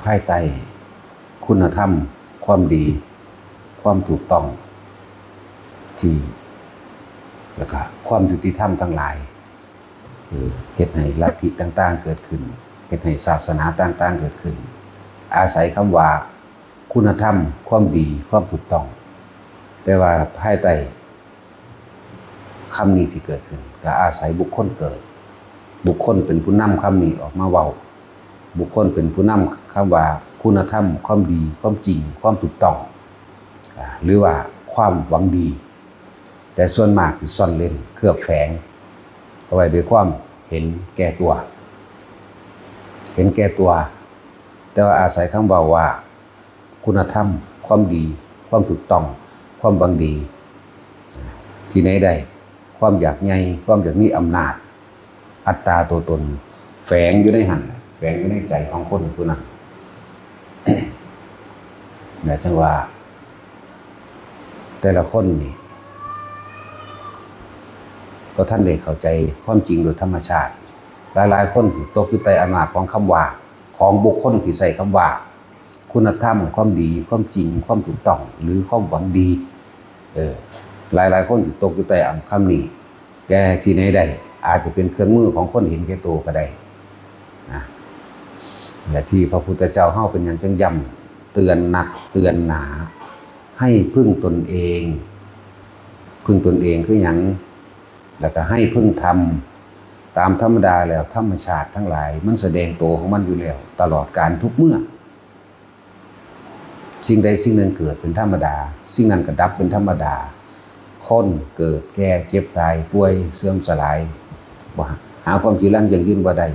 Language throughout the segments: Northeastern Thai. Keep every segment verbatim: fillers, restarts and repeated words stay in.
ภายใต้คุณธรรม ความดี ความถูกต้อง ที่ แล้วก็ความยุติธรรมทั้งหลาย คือเฮ็ดให้ลัทธิต่างๆเกิดขึ้น เฮ็ดให้ศาสนาต่างๆเกิดขึ้น อาศัยคำว่าคุณธรรม ความดี ความถูกต้อง แต่ว่าภายใต้คำนี้ที่เกิดขึ้น ก็อาศัยบุคคลเกิด บุคคลเป็นผู้นำคำนี้ออกมาเว้า บุคคลเป็นผู้นำคำว่าคุณธรรม ความดี ความจริง ความถูกต้อง อ่า หรือว่าความหวังดี แต่ส่วนมากสิซ่อนเร้น เคลือบแฝง เอาไว้ด้วยความเห็นแก่ตัว เห็นแก่ตัว แต่ว่าอาศัยคำเว้าว่า คุณธรรม ความดี ความถูกต้อง ความหวังดี ที่ไหนได้ ความอยากใหญ่ ความอยากมีอำนาจ อัตตาตัวตน แฝงอยู่ในหั้นแหละ แฝงอยู่ในใจของคนผู้นั้น นะ จังว่า แต่ละคนนี่ บ่ทันได้เข้าใจความจริงโดยธรรมชาติ หลายๆคนที่ตกอยู่ใต้อำนาจของคำว่า ของบุคคลที่ใช้คำว่า คุณธรรม ความดี ความจริง ความถูกต้อง หรือความหวังดี เออ หลายๆคนที่ตกอยู่ใต้อำคำนี้ แต่ที่ไหนได้ อาจจะเป็นเครื่องมือของคนเห็นแก่ตัวก็ได้นะ และที่พระพุทธเจ้าเฮาเป็นหยังจังย้ำเตือนนักเตือนหนา ให้พึ่งตนเอง พึ่งตนเองคือหยัง แล้วก็ให้พึ่งธรรม ตามธรรมดาแล้วธรรมชาติทั้งหลายมันแสดงตัวของมันอยู่แล้ว ตลอดกาลทุกเมื่อ สิ่งใดสิ่งหนึ่งเกิดเป็นธรรมดา สิ่งนั้นก็ดับเป็นธรรมดา คนเกิดแก่เจ็บตายป่วยเสื่อมสลาย บ่หาความจีรังยั่งยืนบ่ได้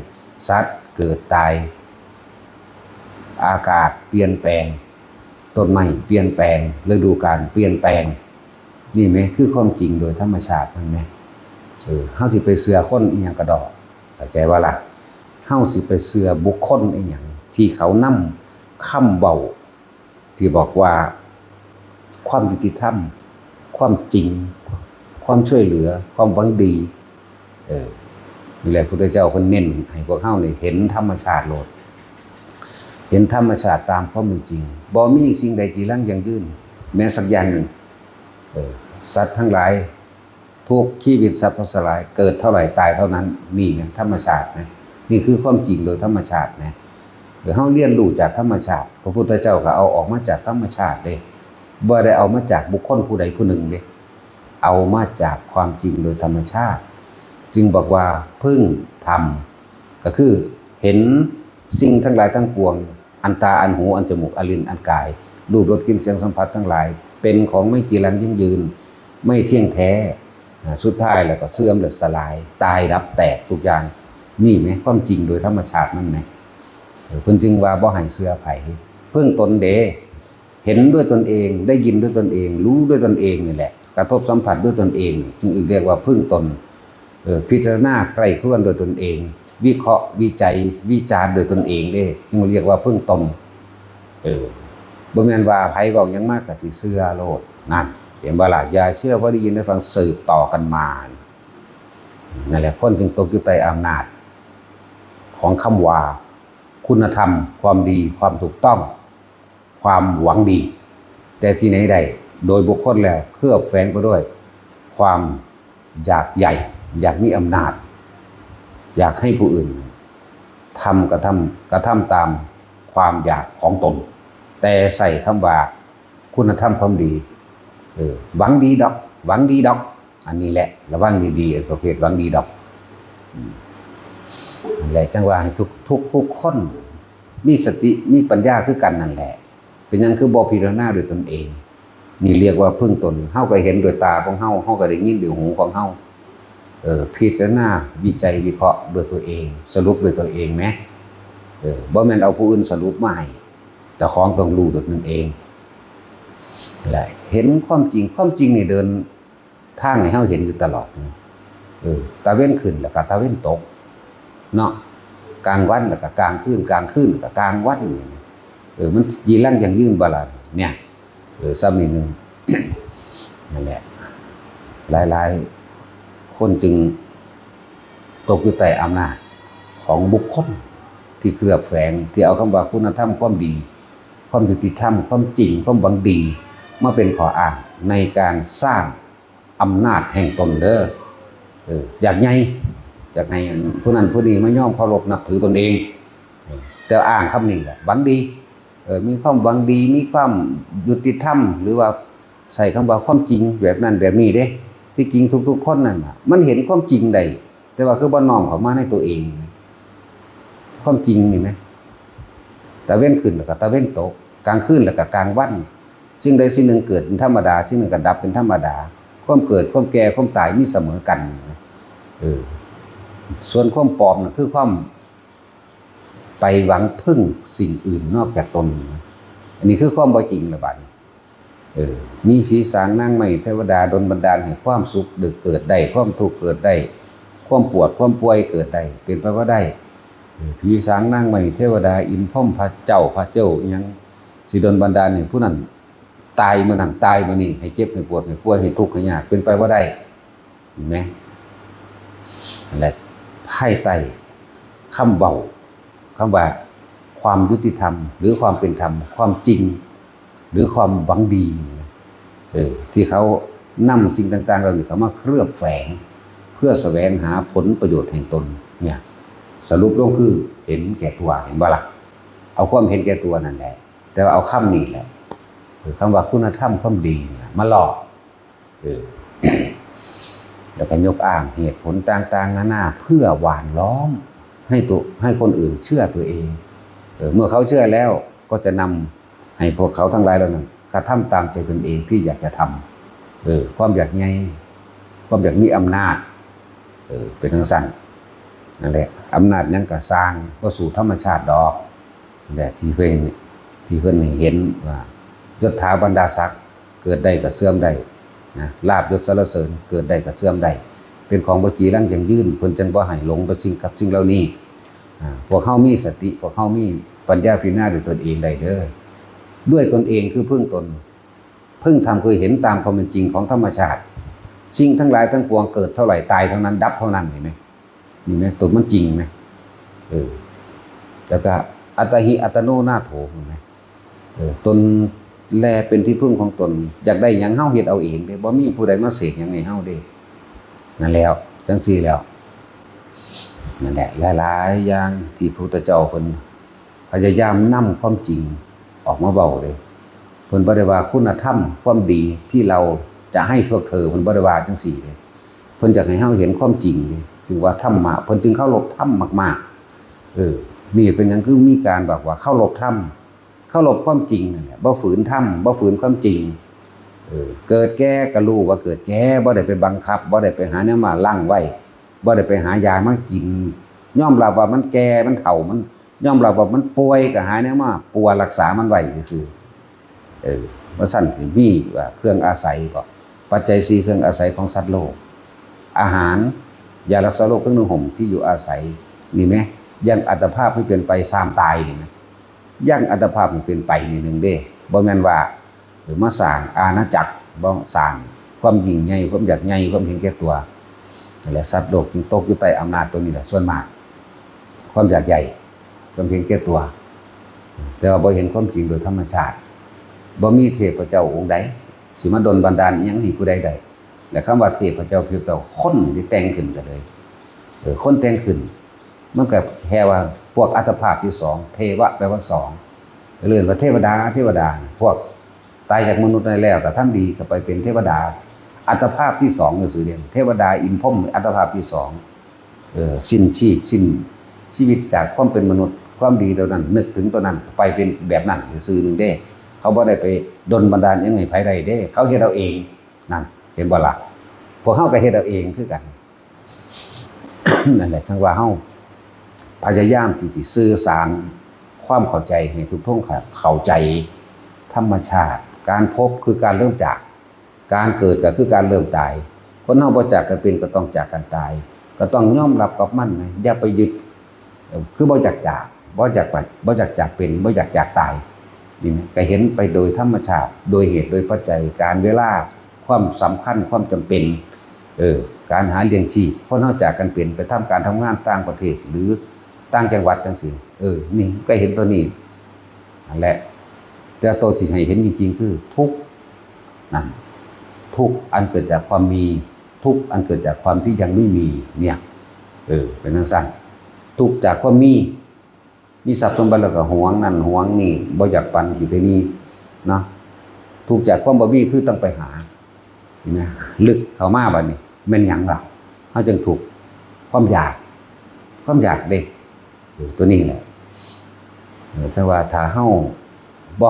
สัตว์เกิดตาย อากาศเปลี่ยนแปลง ต้นไม้เปลี่ยนแปลง ฤดูกาลเปลี่ยนแปลง นี่แหมคือความจริงโดยธรรมชาติมันแหม เออ เฮาสิไปเชื่อคนอีหยังกะดอก เข้าใจบ่ล่ะ เฮาสิไปเชื่อบุคคลอีหยังที่เขานำคำเว้า ที่บอกว่า ความยุติธรรม ความจริง ความช่วยเหลือ ความหวังดี เออ นี่แหละพุทธเจ้าเพิ่นเน้นให้พวกเฮานี่เห็นธรรมชาติโลด เห็นธรรมชาติตามความเป็นจริง บ่มีสิ่งใดจีรังยั่งยืน แม้สักอย่างหนึ่ง เออ สัตว์ทั้งหลาย ทุกชีวิตสรรพสัตว์ทั้งหลาย เกิดเท่าไหร่ตายเท่านั้น นี่นะธรรมชาตินะ นี่คือความจริงโดยธรรมชาตินะ เออ เฮาเรียนรู้จากธรรมชาติ พระพุทธเจ้าก็เอาออกมาจากธรรมชาติเด้ บ่ได้เอามาจากบุคคลผู้ใดผู้หนึ่งเด้ เอามาจากความจริงโดยธรรมชาติ จึงบอกว่าพึ่งธรรม ก็คือเห็นสิ่งทั้งหลายทั้งปวง อันตา อันหู อันจมูก อันลิ้น อันกาย รูป รส กลิ่น เสียง สัมผัสทั้งหลาย เป็นของไม่จีรังยั่งยืน ไม่เที่ยงแท้ อ่า สุดท้ายแล้วก็เสื่อมและสลาย ตายดับแตกทุกอย่าง นี่แหมความจริงโดยธรรมชาติมันแหม เออ เพิ่นจึงว่าบ่ให้เชื่อไผ พึ่งตนเด้ เห็นด้วยตนเอง ได้ยินด้วยตนเอง รู้ด้วยตนเองนี่แหละ กระทบสัมผัสด้วยตนเอง จึงเรียกว่าพึ่งตน เออ พิจารณาใคร่ครวญด้วยตนเอง วิเคราะห์ วิจัย วิจารณ์ด้วยตนเองเด้ จึงเรียกว่าพึ่งตน เออ บ่แม่นว่าไผเว้าหยังมาก็สิเชื่อโลด นั่น เห็นบ่ล่ะ อย่าเชื่อเพราะได้ยินได้ฟังสืบต่อกันมา นั่นแหละ คนจึงตกอยู่ใต้อำนาจของคำว่า คุณธรรม ความดี ความถูกต้อง ความหวังดี แต่ที่ไหนได้ โดยบุคคลแล้วเคลือบแฝงไปด้วยความอยากใหญ่ อยากมีอำนาจ อยากให้ผู้อื่นทำ กระทำ กระทำตามความอยากของตน แต่ใส่คำว่าคุณธรรมความดี เออ หวังดีดอก หวังดีดอก อันนี้แหละ ระวังดีๆ ประเภทหวังดีดอก อืม นั่นแหละ จังว่าให้ทุก ทุก ทุกคน มีสติ มีปัญญาคือกันนั่นแหละ เป็นหยังคือบ่พิจารณาด้วยตนเอง นี่เรียกว่าพึ่งตน เฮาก็เห็นด้วยตาของเฮา เฮาก็ได้ยินด้วยหูของเฮา เออ พิจารณา วิจัย วิเคราะห์ด้วยตัวเอง สรุปด้วยตัวเองแหม เออ บ่แม่นเอาผู้อื่นสรุปมาให้ เจ้าของต้องรู้ด้วยตนเอง และเห็นความจริง ความจริงนี่เดินทางให้เฮาเห็นอยู่ตลอด เออ ตะเว็นขึ้นแล้วก็ตะเว็นตก เนาะ กลางวันแล้วก็กลางคืน กลางคืนแล้วก็กลางวัน เออ มันจีรังยั่งยืนบ่ล่ะ เนี่ย เออ ซ้ำนิดนึง นั่นแหละ หลายๆ คนจึงตกอยู่ใต้อำนาจของบุคคล ที่เคลือบแฝง ที่เอาคำว่าคุณธรรมความดี ความยุติธรรม ความจริง ความหวังดี มาเป็นข้ออ้างในการสร้างอำนาจแห่งตนเด้อ เออ อยากใหญ่ อยากให้ผู้นั้นผู้นี้มายอมเคารพนับถือตนเอง เออ แต่อ้างคำนี้แหละ หวังดี เออ มีความหวังดี มีความยุติธรรม หรือว่าใช้คำว่าความจริงแบบนั้นแบบนี้เด้ ที่จริงทุกๆคนนั่นน่ะ มันเห็นความจริงได้ แต่ว่าคือบ่น้อมเข้ามาในตัวเอง ความจริงนี่ไหม ตะเว็นขึ้นแล้วก็ตะเว็นตก กลางคืนแล้วก็กลางวัน สิ่งใดสิ่งหนึ่งเกิดเป็นธรรมดา สิ่งหนึ่งก็ดับเป็นธรรมดา ความเกิด ความแก่ ความตายมีเสมอกัน เออ ส่วนความปลอมน่ะคือความไปหวังพึ่งสิ่งอื่นนอกจากตน อันนี้คือความบ่จริงละบัดนี้ เออ มีผีสางนางไม้เทวดาดลบันดาลให้ความสุขเกิดได้ ความทุกข์เกิดได้ ความปวดความป่วยเกิดได้ เป็นไปบ่ได้ เออ ผีสางนางไม้เทวดาอินพรหมพระเจ้าพระเจ้าอิหยังสิดลบันดาลให้ผู้นั้นตายมื้อนั้นตายมื้อนี้ ให้เจ็บให้ปวดให้ป่วยให้ทุกข์ให้ยาก เป็นไปบ่ได้ เห็นไหม นั่นแหละ ภายใต้คำเว้า คำว่าความยุติธรรม หรือความเป็นธรรม ความจริง หรือความหวังดี เออ ที่เขานำสิ่งต่างๆเหล่านี้เข้ามาเคลือบแฝง เพื่อแสวงหาผลประโยชน์แห่งตนเนี่ย สรุปลงคือเห็นแก่ตัว เห็นบ่ล่ะ เอาความเห็นแก่ตัวนั่นแหละ แต่ว่าเอาคำนี้แหละ คือคำว่าคุณธรรมความดีนี่แหละมาหลอก เออ แล้วก็ยกอ้างเหตุผลต่างๆนานาเพื่อหว่านล้อมให้ตัว ให้คนอื่นเชื่อตัวเอง เออ เมื่อเขาเชื่อแล้วก็จะนำให้พวกเขาทั้งหลายเหล่านั้นกระทำตามใจตนเองที่อยากจะทำ เออ ความอยากใหญ่ ความอยากมีอำนาจ เออ เป็นจั่งซั้น นั่นแหละ อำนาจหยังก็ซ่าง บ่สู้ธรรมชาติดอก นั่นแหละ ที่เพิ่น ที่เพิ่นให้เห็นว่า ยศถาบรรดาศักดิ์เกิดได้ก็เสื่อมได้นะ ลาภยศสรรเสริญเกิดได้ก็เสื่อมได้ เป็นของบ่จีรังยั่งยืน เพิ่นจั่งบ่ให้หลงไปสิ่งกับสิ่งเหล่านี้ อ่า พวกเฮามีสติ พวกเฮามีปัญญาพิจารณาด้วยตนเองได้เด้อ ด้วยตนเองคือพึ่งตน พึ่งธรรมคือเห็นตามความเป็นจริงของธรรมชาติ สิ่งทั้งหลายทั้งปวงเกิดเท่าไหร่ตายเท่านั้น ดับเท่านั้น เห็นไหม นี่ไหม ตัวมันจริงไหม เออ แล้วก็อัตตาหิอัตโนนาโถ เห็นไหม เออ ตนแลเป็นที่พึ่งของตน อยากได้หยังเฮาเฮ็ดเอาเองเด้ บ่มีผู้ใดมาเสกหยังให้เฮาเด้ นั่นแล้ว จั่งซี้แล้ว นั่นแหละ หลายๆอย่างที่พระพุทธเจ้าเพิ่นพยายามนำความจริงออกมาเว้าเด้ เพิ่นบ่ได้ว่าคุณธรรมความดีที่เราจะให้พวกเธอ เพิ่นบ่ได้ว่าจั่งซี้เด้ เพิ่นอยากให้เฮาเห็นความจริงเด้ จึงว่าธรรมะ เพิ่นจึงเคารพธรรมมากๆ เออ นี่เป็นหยังคือมีการบอกว่าเคารพธรรม เคารพความจริงนั่นแหละ บ่ฝืนธรรม บ่ฝืนความจริง เออ เกิดแก่ก็รู้ว่าเกิดแก่ บ่ได้ไปบังคับ บ่ได้ไปหาแนวมาลังไว้ บ่ได้ไปหายามากิน ยอมรับว่ามันแก่ มันเฒ่า มัน ยอมรับว่ามันป่วย ก็หาแนวมาปัวรักษามันไว้ซื่อๆ เออ ว่าซั่นสิมีว่าเครื่องอาศัยบ่ ปัจจัยสี่เครื่องอาศัยของสัตว์โลก อาหาร ยารักษาโรค เครื่องนุ่งห่ม ที่อยู่อาศัย นี่แหม ยังอัตภาพให้เป็นไป ซามตายนี่แหม ยังอัตภาพให้เป็นไปนี่หนึ่งเด้ บ่แม่นว่า เออ มาสร้างอาณาจักร บ่สร้างความยิ่งใหญ่ ความอยากใหญ่ ความเห็นแก่ตัว นั่นแหละ สัตว์โลกจึงตกอยู่ใต้อำนาจตัวนี้แหละ ส่วนมาก ความอยากใหญ่ ความเห็นแก่ตัว แต่ว่าบ่เห็นความจริงโดยธรรมชาติ บ่มีเทพเจ้าองค์ใดสิมาดลบันดาลอิหยังให้ผู้ใดได้ และคำว่าเทพเจ้า เทพเจ้า คนที่แต่งขึ้นก็เลย เออ คนแต่งขึ้น มันก็แค่ว่าพวกอัตภาพที่สอง เทวะแปลว่าสอง เรียกว่าเทวดา เทวดา พวกตายจากมนุษย์ได้แล้ว แต่ทำดีก็ไปเป็นเทวดา อัตภาพที่สองก็คือเรียกเทวดาอินพรหม อัตภาพที่สอง เออ สิ้นชีพ สิ้นชีวิตจากความเป็นมนุษย์ ความดีตัวนั้น นึกถึงตัวนั้น ไปเป็นแบบนั้นซื่อๆหนึ่งเด้ เขาบ่ได้ไปดลบันดาลอิหยังให้ไผได้เด้ เขาเฮ็ดเอาเอง นั่น เห็นบ่ล่ะ พวกเฮาก็เฮ็ดเอาเองคือกัน นั่นแหละ จั่งว่าเฮาพยายามที่สิสื่อสารความเข้าใจให้ทุกท่านเข้าใจธรรมชาติ การพบคือการเริ่มจาก การเกิดก็คือการเริ่มตาย คนเฮาบ่จากกันเป็นก็ต้องจากกันตาย ก็ต้องยอมรับกับมันนะ อย่าไปยึด เอ่อ คือบ่อยากจาก บ่อยากไป บ่อยากจากเป็น บ่อยากจากตาย นี่นะ ก็เห็นไปโดยธรรมชาติ โดยเหตุโดยปัจจัย กาลเวลา ความสำคัญ ความจำเป็น เออ การหาเลี้ยงชีพ คนเฮาจากกันเป็น ไปทำการทำงานต่างประเทศ หรือต่างจังหวัดจั่งซี้ เออ นี่ก็เห็นตัวนี้ นั่นแหละ แต่ตัวที่ให้เห็นจริงๆ คือทุกข์ นั่น ทุกข์อันเกิดจากความมี ทุกข์อันเกิดจากความที่ยังไม่มี เนี่ย เออ เป็นจั่งซั้น ทุกข์จากความมี มีทรัพย์สมบัติแล้วก็หวงนั่นหวงนี่ บ่อยากปันทีเดียวนี้ เนาะ ทุกข์จากความบ่มีคือต้องไปหา เห็นไหม ลึกเข้ามาบัดนี้ แม่นหยังล่ะ เฮาจึงทุกข์ ความอยาก ความอยากเด้ เออ ตัวนี้แหละ เออ จั่งว่าถ้าเฮาบ่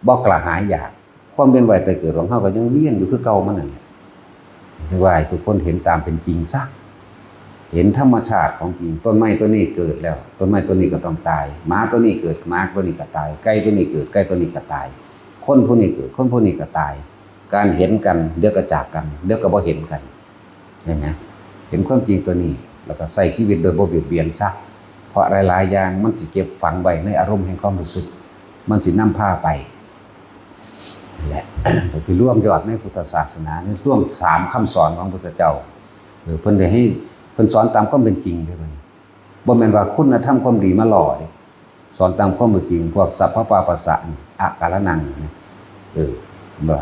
บ่กระหายอยาก ความเวียนว่ายตายเกิดของเฮาก็ยังเวียนอยู่คือเก่ามันนั่นแหละ จั่งว่าให้ทุกคนเห็นตามเป็นจริงซะ เห็นธรรมชาติของจริง ต้นไม้ต้นนี้เกิดแล้ว ต้นไม้ต้นนี้ก็ต้องตาย หมาตัวนี้เกิด หมาตัวนี้ก็ตาย ไก่ตัวนี้เกิด ไก่ตัวนี้ก็ตาย คนผู้นี้เกิด คนผู้นี้ก็ตาย การเห็นกัน เดี๋ยวก็จากกัน เดี๋ยวก็บ่เห็นกัน เห็นไหม เห็นความจริงตัวนี้ แล้วก็ใช้ชีวิตโดยบ่เบียดเบียนซะ เพราะหลายๆ อย่างมันสิเก็บฝังไว้ในอารมณ์แห่งความรู้สึก มันสินำพาไป นั่นแหละ ไปรวมยอดในพุทธศาสนา ในรวมสามคำสอนของพระพุทธเจ้า เออ เพิ่นได้ให้ เพิ่นสอนตามความเป็นจริงเด้อ บ่แม่นว่าคุณธรรมความดีมาหล่อเด้ สอนตามความเป็นจริง พวกสัพพะปาปัสสะนี่ อาการะนังนี่ เออ ว่า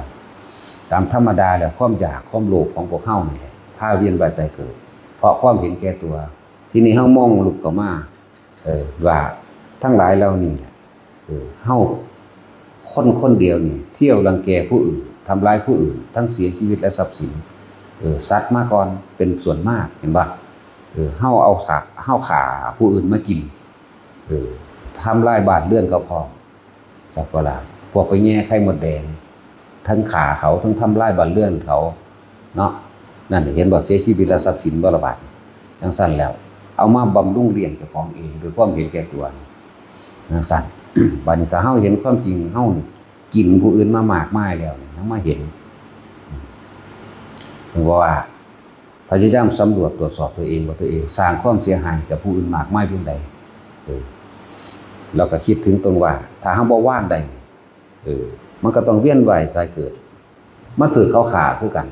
ตามธรรมดาแล้ว ความอยาก ความโลภของพวกเฮานี่แหละ พาเวียนว่ายตายเกิด เพราะความเห็นแก่ตัว ทีนี้เฮามองลึกเข้ามา เออ ว่าทั้งหลายเหล่านี้แหละ เออ เฮา คนคนเดียวนี่ เที่ยวรังแกผู้อื่น ทำร้ายผู้อื่น ทั้งเสียชีวิตและทรัพย์สิน เออ สัตว์มาก่อน เป็นส่วนมาก เห็นบ่ เออ เฮาเอาสะ เฮาฆ่าผู้อื่นมากิน เออ ทำลายบ้านเรือนเขาพร้อม จักว่าล่ะ พวกไปแย่ไข่มดแดง ทั้งฆ่าเขา ทั้งทำลายบ้านเรือนเขา เนาะ นั่นเห็นบ่ เสียชีวิตและทรัพย์สินบ่ละบาด จั่งซั้นแล้ว เอามาบำรุงเลี้ยงเจ้าของเอง ด้วยความเห็นแก่ตัว จั่งซั้น บัดนี้ถ้าเฮาเห็นความจริง เฮานี่กินผู้อื่นมามากมายแล้วนี่ เฮามาเห็น ถึงว่า พยายามสำรวจตรวจสอบตัวเองว่าตัวเองสร้างความเสียหายกับผู้อื่นมากมายเพียงใด เออ แล้วก็คิดถึงตรงว่า ถ้าเฮาบ่วางได้นี่ เออ มันก็ต้องเวียนว่ายตายเกิด มาถืกเขาฆ่าคือกัน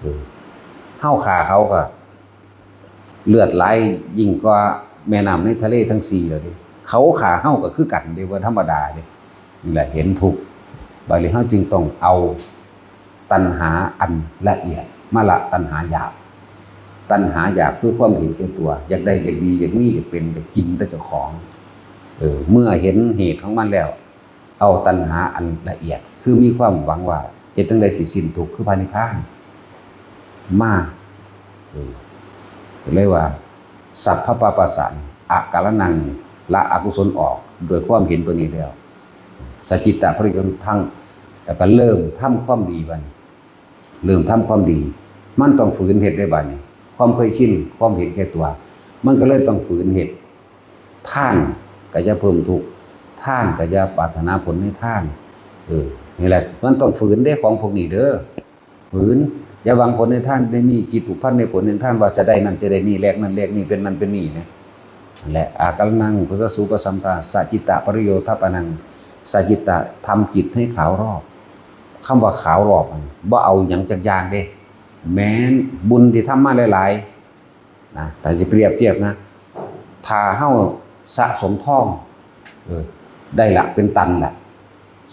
เออ เฮาฆ่าเขาก็ เลือดไหลยิ่งกว่าแม่น้ำในทะเลทั้งสี่แล้วเด้ เขาฆ่าเฮาก็คือกันเด้ บ่ธรรมดาเด้ นี่แหละเห็นทุกข์ บัดนี้เฮาจึงต้องเอาตัณหาอันละเอียดมาละตัณหาหยาบ ตัณหาหยาบคือความเห็นแก่ตัว อยากได้ อยากดี อยากมี อยากเป็น อยากกินแต่เจ้าของ เออ เมื่อเห็นเหตุของมันแล้ว เอาตัณหาอันละเอียด คือมีความหวังว่าเฮ็ดจั่งใดสิสิ้นทุกข์ คือพระนิพพาน มา เออ ก็เลยว่า สัพพะปาปัสสะ อาการะนัง ละอกุศลออก โดยความเห็นตัวนี้แล้ว สัจจิตตะปริโยททั้ง แล้วก็เริ่มทำความดีบัดนี้ เริ่มทำความดี มันต้องฝืนเฮ็ดได้บัดนี้ ความเคยชิน ความเห็นแก่ตัว มันก็เลยต้องฝืนเฮ็ด ทานก็อย่าเพิ่มทุกข์ ทานก็อย่าปรารถนาผลในทาน เออ นี่แหละ มันต้องฝืนเด้ของพวกนี้เด้อ ฝืน อย่าหวังผลในทาน ได้มีจิตผูกพันในผลในทาน ว่าจะได้นั่นจะได้นี่ แลกนั่นแลกนี่ เป็นนั่นเป็นนี่นะ นั่นแหละ อาการะนัง กุศลสูปสัมปทา สัจจิตตะปริโยทปานัง สัจจิตตะ ทำจิตให้ขาวรอบ คำว่าขาวรอบมันบ่เอาหยังจักอย่างเด้ แม้นบุญที่ทำมาหลายๆ นะ ถ้าสิเปรียบเทียบนะ ถ้าเฮาสะสมทอง เออ ได้ละเป็นตันละ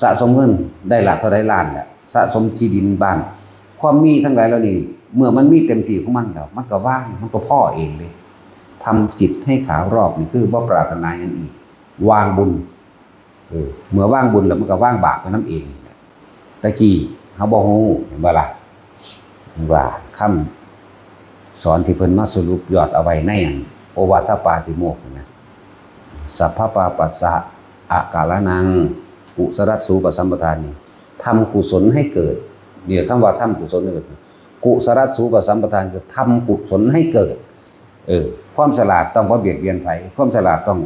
สะสมเงินได้ละเท่าใดล้านละ สะสมที่ดินบ้าน ความมีทั้งหลายเหล่านี้ เมื่อมันมีเต็มที่ของมันแล้ว มันก็ว่าง มันก็พอเองเลย ทำจิตให้ขาวรอบนี่คือบ่ปรารถนาอย่างอีก วางบุญ เออ เมื่อวางบุญแล้วมันก็วางบาปไปนำเอง ตะกี้เฮาบ่ฮู้ เห็นบ่ล่ะ ว่าคำสอนที่เพิ่นมาสรุปยอดเอาไว้ในอันโอวาทปาติโมกข์นะ สัพพะปาปัสสะ อาการะนัง กุศลสูปสัมปทานี่ ทำกุศลให้เกิด นี่คำว่าทำกุศลให้เกิด กุศลสูปสัมปทานคือทำกุศลให้เกิด เออ ความฉลาดต้องบ่เบียดเบียนไผ ความฉลาดต้อง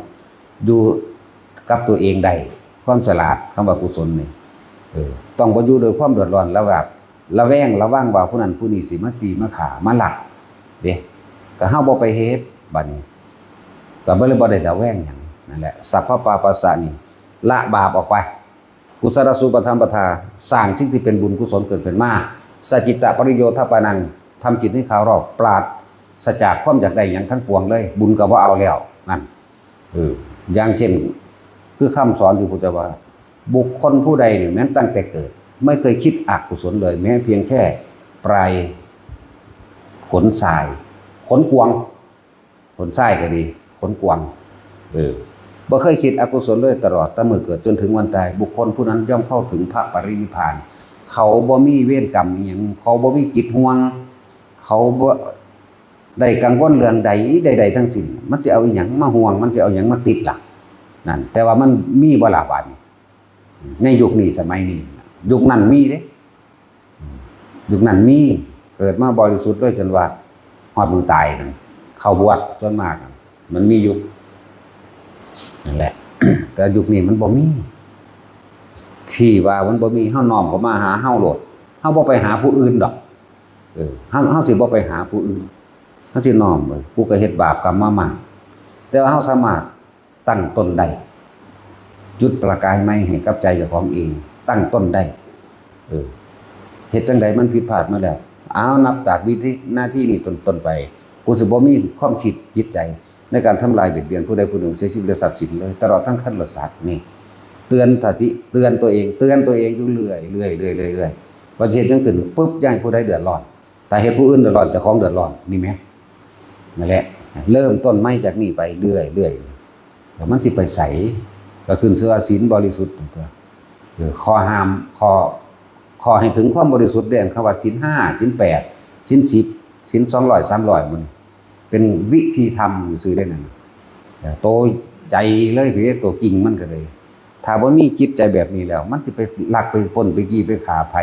อยู่กับตัวเองได้ ความฉลาด คำว่ากุศลนี่ เออ ต้องบ่อยู่ด้วยความเดือดร้อน ระแวง ระแวง ระวังว่าผู้นั้นผู้นี้สิมาตีมาฆ่า มาลักเด้ ก็เฮาบ่ไปเฮ็ด บัดนี้ ก็บ่เลยบ่ได้ระแวงหยัง นั่นแหละ สัพพะปาปัสสะนี่ ละบาปออกไป กุศลสูปสัมปทา สร้างสิ่งที่เป็นบุญกุศลเกิดขึ้นมา สัจจิตตะปริโยทปานัง ทำจิตให้ขาวรอบ ปราศจากความอยากได้หยังทั้งปวงเลย บุญก็บ่เอาแล้ว นั่น เออ อย่างเช่น คือคำสอนที่พุทธเจ้าว่า บุคคลผู้ใดเนี่ยแม้ตั้งแต่เกิด ไม่เคยคิดอกุศลเลย แม้เพียงแค่ปลายขนทราย ขนกวาง ขนทรายก็ดี ขนกวาง เออ บ่เคยคิดอกุศลเลยตลอดตั้งแต่เกิดจนถึงวันตาย บุคคลผู้นั้นย่อมเข้าถึงพระปรินิพพาน เขาบ่มีเวรกรรมอิหยัง เขาบ่มีจิตห่วง เขาบ่ได้กังวลเรื่องใดใดๆทั้งสิ้น มันจะเอาอิหยังมาห่วง มันจะเอาอิหยังมาติดล่ะ นั่น แต่ว่ามันมีบ่ล่ะบาดนี้ ในยุคนี้สมัยนี้ ยุคนั้นมีเด้ ยุคนั้นมี เกิดมาบริสุทธิ์เลยจนว่าฮอดมื้อตายนั่น เข้าบวชส่วนมากนั่น มันมียุค นั่นแหละ แต่ยุคนี้มันบ่มี ที่ว่ามันบ่มี เฮาน้อมเข้ามาหาเฮาโลด เฮาบ่ไปหาผู้อื่นดอก เออ เฮา เฮาสิบ่ไปหาผู้อื่น เฮาสิน้อม เออ กูก็เฮ็ดบาปกรรมมามาก แต่ว่าเฮาสามารถตั้งต้นได้ จุดประกายใหม่ให้กับใจเจ้าของเอง ตั้งต้นได้ เออ เฮ็ดจั่งใดมันผิดพลาดมาแล้ว เอานับจากวินาทีนี้ต้นๆไป กูสิบ่มีความคิดจิตใจในการทำลายเบียดเบียนผู้ใดผู้หนึ่ง เสียชีวิตและทรัพย์สินเลย ตลอดทั้งครรภ์สัตว์นี่ เตือนสติ เตือนตัวเอง เตือนตัวเองอยู่เรื่อยๆ เรื่อยๆ เรื่อยๆ เรื่อยๆ ว่าสิเฮ็ดหยังขึ้นปุ๊บ อย่าให้ผู้ใดเดือดร้อน ถ้าเฮ็ดผู้อื่นเดือดร้อน เจ้าของเดือดร้อน นี่แหม นั่นแหละ เริ่มต้นใหม่จากนี้ไปเรื่อยๆ แล้วมันสิไปไส ก็ขึ้นชื่อว่าศีลบริสุทธิ์ตัว เออ ข้อห้าม ข้อ ข้อให้ถึงความบริสุทธิ์เด้ คำว่าศีลห้า ศีลแปด ศีลสิบ ศีลสองร้อย สามร้อย มันเป็นวิธีทำซื่อได้นั่น เออ โตใจเลย พี่ ตัวจริงมันก็เลย ถ้าบ่มีจิตใจแบบนี้แล้ว มันสิไปลักไปปล้นไปจี้ไปฆ่าไผ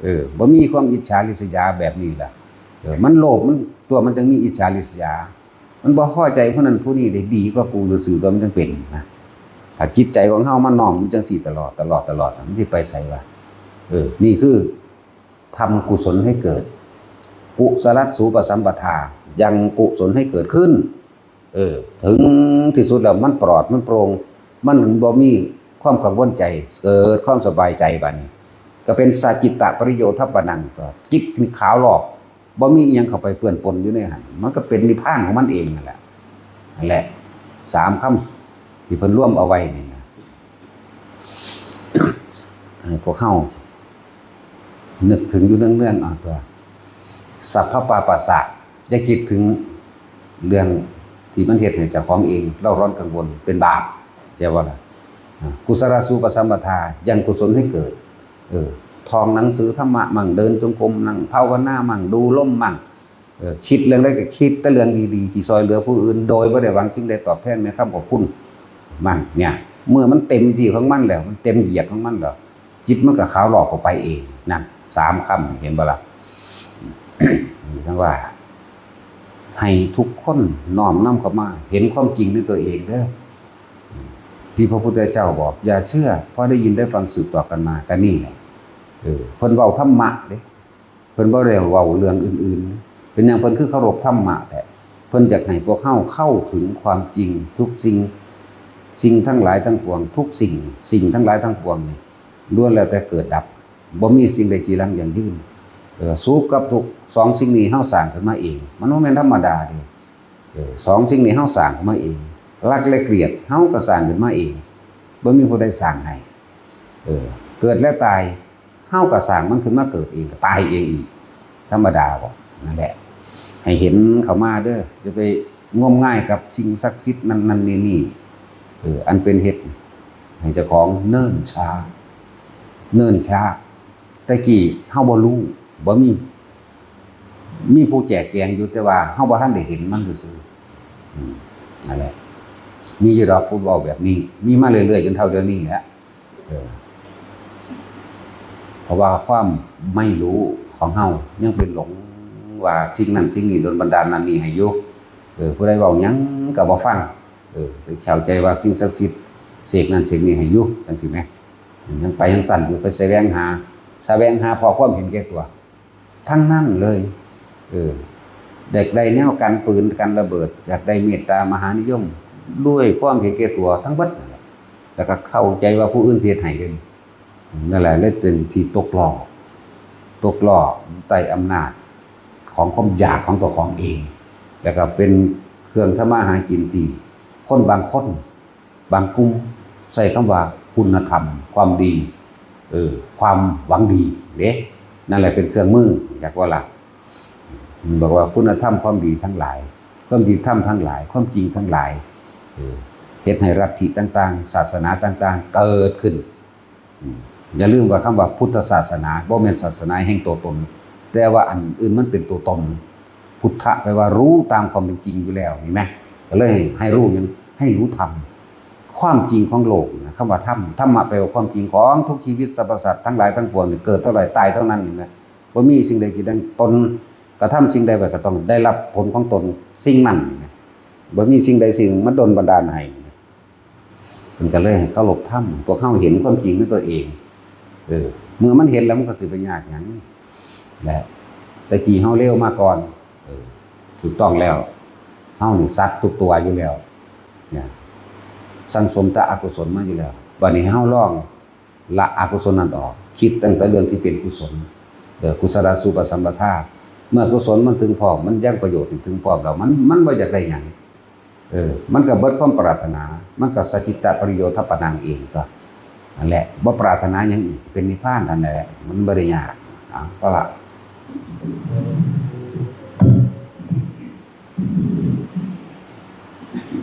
เออ บ่มีความอิจฉาริษยาแบบนี้ล่ะ เออ มันโลภ มัน ตัวมันจึงมีอิจฉาริษยา มันบ่พอใจผู้นั้นผู้นี้ได้ดีกว่ากูซื่อๆ ตัวมันจึงเป็นนะ ถ้าจิตใจของเฮามันน้อมอยู่จั่งซี้ตลอด ตลอด ตลอด มันสิไปไสวะ เออ นี่คือทำกุศลให้เกิด กุศลสูปสัมปทา ยังกุศลให้เกิดขึ้น เออ ถึงที่สุดแล้วมันปลอด มันโปร่ง มันบ่มีความกังวลใจ เกิดความสบายใจบาดนี้ ก็เป็นสัจจิตตปริโยทัปปนัง ก็จิตนี่ขาวลอก บ่มีอิหยังเข้าไปเปื้อนปนอยู่ในหั่น มันก็เป็นนิพพานของมันเองนั่นแหละ นั่นแหละ สามคำที่เพิ่นรวมเอาไว้นี่นะ ให้พวกเฮานึกถึงอยู่เนืองๆ เอาตัว สัพพปาปัสสะ อย่าคิดถึงเรื่องที่มันเฮ็ดให้เจ้าของเองเร่าร้อนกังวลเป็นบาป ใช่บ่ล่ะ อ่า กุศลสูปสัมปทา ยังกุศลให้เกิด เออ ท่องหนังสือธรรมะมั่ง เดินจงกรมมั่ง ภาวนามั่ง ดูลมมั่ง เออ คิดเรื่องใดก็คิดแต่เรื่องดีๆ ที่ช่วยเหลือผู้อื่น โดยบ่ได้หวังสิ่งใดตอบแทนในคำขอบคุณมั่ง เนี่ย เมื่อมันเต็มที่ของมันแล้ว มันเต็มเหยียดของมันแล้ว จิตมันก็ขาวลอกออกไปเอง นั่น สามคำ เห็นบ่ล่ะ ทั้งว่า ให้ทุกคนน้อมนำเข้ามา เห็นความจริงในตัวเองเด้อ ที่พระพุทธเจ้าบอก อย่าเชื่อ เพราะได้ยินได้ฟังสืบต่อกันมา ก็นี่แหละ เออ เพิ่นเว้าธรรมะเด้ เพิ่นบ่ได้เว้าเรื่องอื่นๆ เป็นหยังเพิ่นคือเคารพธรรมะแท้ เพิ่นอยากให้พวกเฮาเข้าถึงความจริงทุกสิ่ง สิ่งทั้งหลายทั้งปวง ทุกสิ่ง สิ่งทั้งหลายทั้งปวงนี่ ล้วนแล้วแต่เกิดดับ บ่มีสิ่งใดจีรังยั่งยืน เออ สุขกับทุกข์ สองสิ่งนี้เฮาสร้างขึ้นมาเอง มันบ่แม่นธรรมดาเด้ เออ สองสิ่งนี้เฮาสร้างขึ้นมาเอง รักและเกลียด เฮาก็สร้างขึ้นมาเอง บ่มีผู้ใดสร้างให้ เออ เกิดและตาย เฮาก็สร้างมันขึ้นมาเกิดเอง ก็ตายเองอีก ธรรมดาบ่ นั่นแหละ ให้เห็นเข้ามาเด้อ อย่าไปงมงายกับสิ่งศักดิ์สิทธิ์นั่นนั่นนี่นี่ เออ อันเป็นเหตุให้เจ้าของเนิ่นช้า เนิ่นช้า แต่กี้เฮาบ่รู้ บ่มี มีผู้แจกแจงอยู่ แต่ว่าเฮาบ่ทันได้เห็นมันซื่อๆ อืม นั่นแหละ มีอยู่ดอกผู้เว้าแบบนี้ มีมาเรื่อยๆ จนเท่าเดี๋ยวนี้แหละ เออ เพราะว่าความไม่รู้ของเฮายังเป็นหลงว่าสิ่งนั้นสิ่งนี้ดลบันดาลนั่นนี่ให้อยู่ เออ ผู้ใดเว้าหยังก็บ่ฟัง เออ ไปเข้าใจว่าสิ่งศักดิ์สิทธิ์เสกนั่นเสกนี่ให้อยู่ จั่งซี้แหม ยังไปจั่งซั้นอยู่ ไปแสวงหา แสวงหาพอความเห็นแก่ตัว ทั้งนั้นเลย เออ อยากได้แนวกันปืนกันระเบิด อยากได้เมตตามหานิยม ด้วยความเห็นแก่ตัวทั้งเบิดนั่นแหละ แล้วก็เข้าใจว่าผู้อื่นสิเฮ็ดให้เด้ นั่นแหละเลยเป็นที่ตกล่อง ตกล่องใต้อำนาจของความอยากของตัวของเอง แล้วก็เป็นเครื่องทำมาหากินที่คนบางคน บางกลุ่มใช้คำว่าคุณธรรม ความดี เออ ความหวังดีเด้ นั่นแหละเป็นเครื่องมือ อยากว่าล่ะ มันบอกว่าคุณธรรมความดีทั้งหลาย ความดีธรรมทั้งหลาย ความจริงทั้งหลาย เออ เฮ็ดให้ลัทธิต่างๆ ศาสนาต่างๆ เกิดขึ้น อืม อย่าลืมว่าคำว่าพุทธศาสนาบ่แม่นศาสนาแห่งตัวตน แต่ว่าอันอื่นมันเป็นตัวตน พุทธะแปลว่ารู้ตามความเป็นจริงอยู่แล้ว เห็นไหม ก็เลยให้รู้หยัง ให้รู้ธรรม ความจริงของโลกนะ คำว่าธรรม ธรรมะแปลว่าความจริงของทุกชีวิตสรรพสัตว์ทั้งหลายทั้งปวงเนี่ย เกิดเท่าไหร่ตายเท่านั้น เห็นไหม บ่มีสิ่งใดที่ดังตน กระทำสิ่งใดไว้ก็ต้องได้รับผลของตนสิ่งนั้น บ่มีสิ่งใดสิ่งหนึ่งมาดลบันดาลให้ เพิ่นก็เลยให้เคารพธรรม พวกเฮาเห็นความจริงด้วยตัวเอง เออ เมื่อมันเห็นแล้วมันก็สิไปยากหยัง และแต่กี้เฮาเลวมาก่อน เออ ถูกต้องแล้ว เฮานี่สัตว์ทุกตัวอยู่แล้ว เนี่ย สั่งสมแต่อกุศลมาอยู่แล้ว บัดนี้เฮาลองละอกุศลนั้นออก คิดตั้งแต่เรื่องที่เป็นกุศล เออ กุศลาสุปสัมปทา เมื่อกุศลมันถึงพร้อม มันยังประโยชน์ถึงพร้อมแล้ว มัน มันบ่อยากได้หยัง เออ มันก็เบิดความปรารถนา มันก็สจจิตตปริโยธปนังเองก็ นั่นแหละ บ่ปรารถนาหยังอีก เป็นนิพพานนั่นแหละ มันบ่ได้ยาก อ่ะ ก็ละ